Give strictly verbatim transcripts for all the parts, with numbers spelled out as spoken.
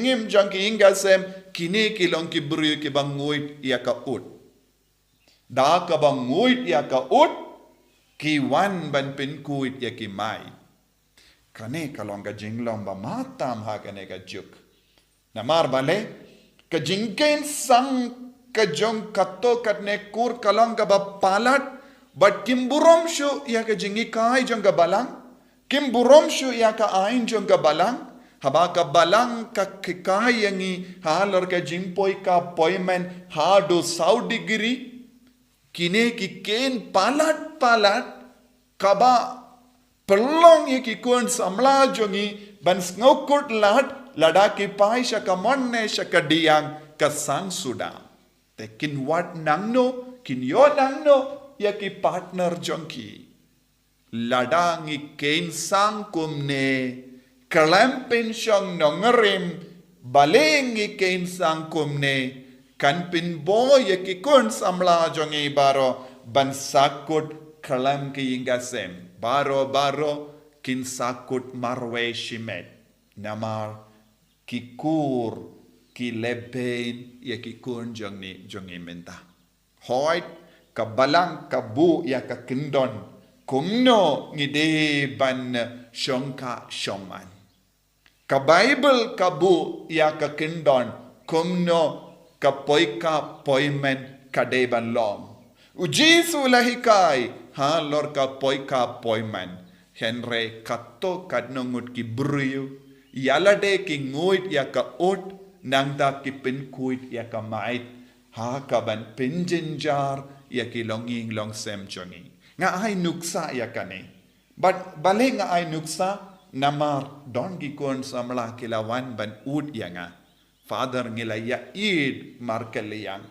jingim jong ki ïing ki sem, kine ki long ki briew kiba nguid ïa ka ut. Da kaba nguid ïa ka ut, ki wan ban pynkuid ïa ki maid. Kane ka long ka jinglong ba matam ha kane ka juk. Namar balei, ka jingkheiñ sang ka jong katto katne kur ka long kaba palat, bad kim burom shuh ïa ka jinghikai jong ka balang, kim burom shuh ïa ka aiñ jong ka balang, haba ka balang ka hikai ïa ngi halor ka jingpoi ka poimen haduh saw degree, kine ki kheiñ palat palat, kaba pynlong ïa ki khun samla jong ngi ban sngewkut lad, lada ki phai sha ka mon ne sha ka diang ka sang suda. Te kin wad nangno, kin ïoh nangno ïa ki partner jong ki. Lada ngi kheiñ sang kumne, khlem pynshong nongrim, balei ngi kheiñ sang kumne, kan pynbor ïa ki khun samla jong ngi baroh ban sahkut khlem ki ïing ki sem. Baroh baroh kin sahkut marwei shimet. Namar ki kur ki leh beiñ ïa ki khun jong ngi, jong ngi mynta. Hooid, ka balang ka buh ïa ka kyndon kumno ngi dei ban shongkha shongman. Ka Baibl ka buh ïa ka kyndon kumno ka poi ka poimen ka dei ban long. U Jisu u la hikai halor ka poi ka poimen. Hynrei katto katno ngut ki briew, ïa lade ki nguid ïa ka ut, nangta ki pynkuid ïa ka maid, ha kaban pynjynjar ïa ki longïing longsem jong ngi. Nga ai nuksa ïa kane. Bad balei nga ai nuksa, namar don ki khun samla ki la wan ban ud ïa nga. Father, ngi la ïa ïeit markylliang.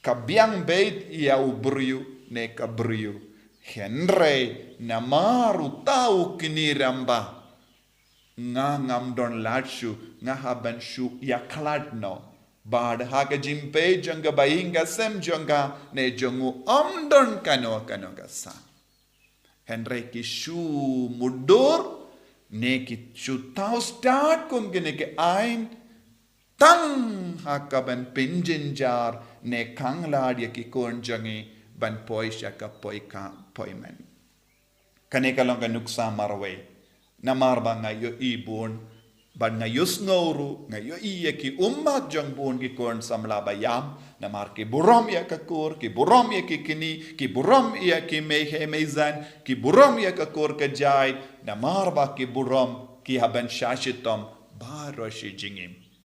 Ka biang beit ïa u briew ne ka briew. Hynrei namar uta u kñi rangbah, nga ngam don lad shuh, nga hap ban shu ïa khlad noh. Bad ha ka jingpeit jong ka ba ïing ka sem jong ka ne jong u, ym don kano kano ka sang. Hynrei ki shu mutdur ne ki shu thaw stad kum kine ki aiñ, tang ha kaban pynjynjar ne khanglad ïa ki khun jong ngi ban poi sha ka poi ka poimen. Kane ka long ka nuksa marwei. Namar ba nga ïohi bun, bad nga ïohsngew ruh, nga ïohi ïa ki ummat jong bun ki khun samla ba ïam, namar ki burom ïa ka kur, ki burom ïa ki kñi, ki burom ïa ki mei heh mei zan, ki burom ïa ka kur ka jait, namar ba ki burom, ki hap ban shah shitom baroh shi jingim.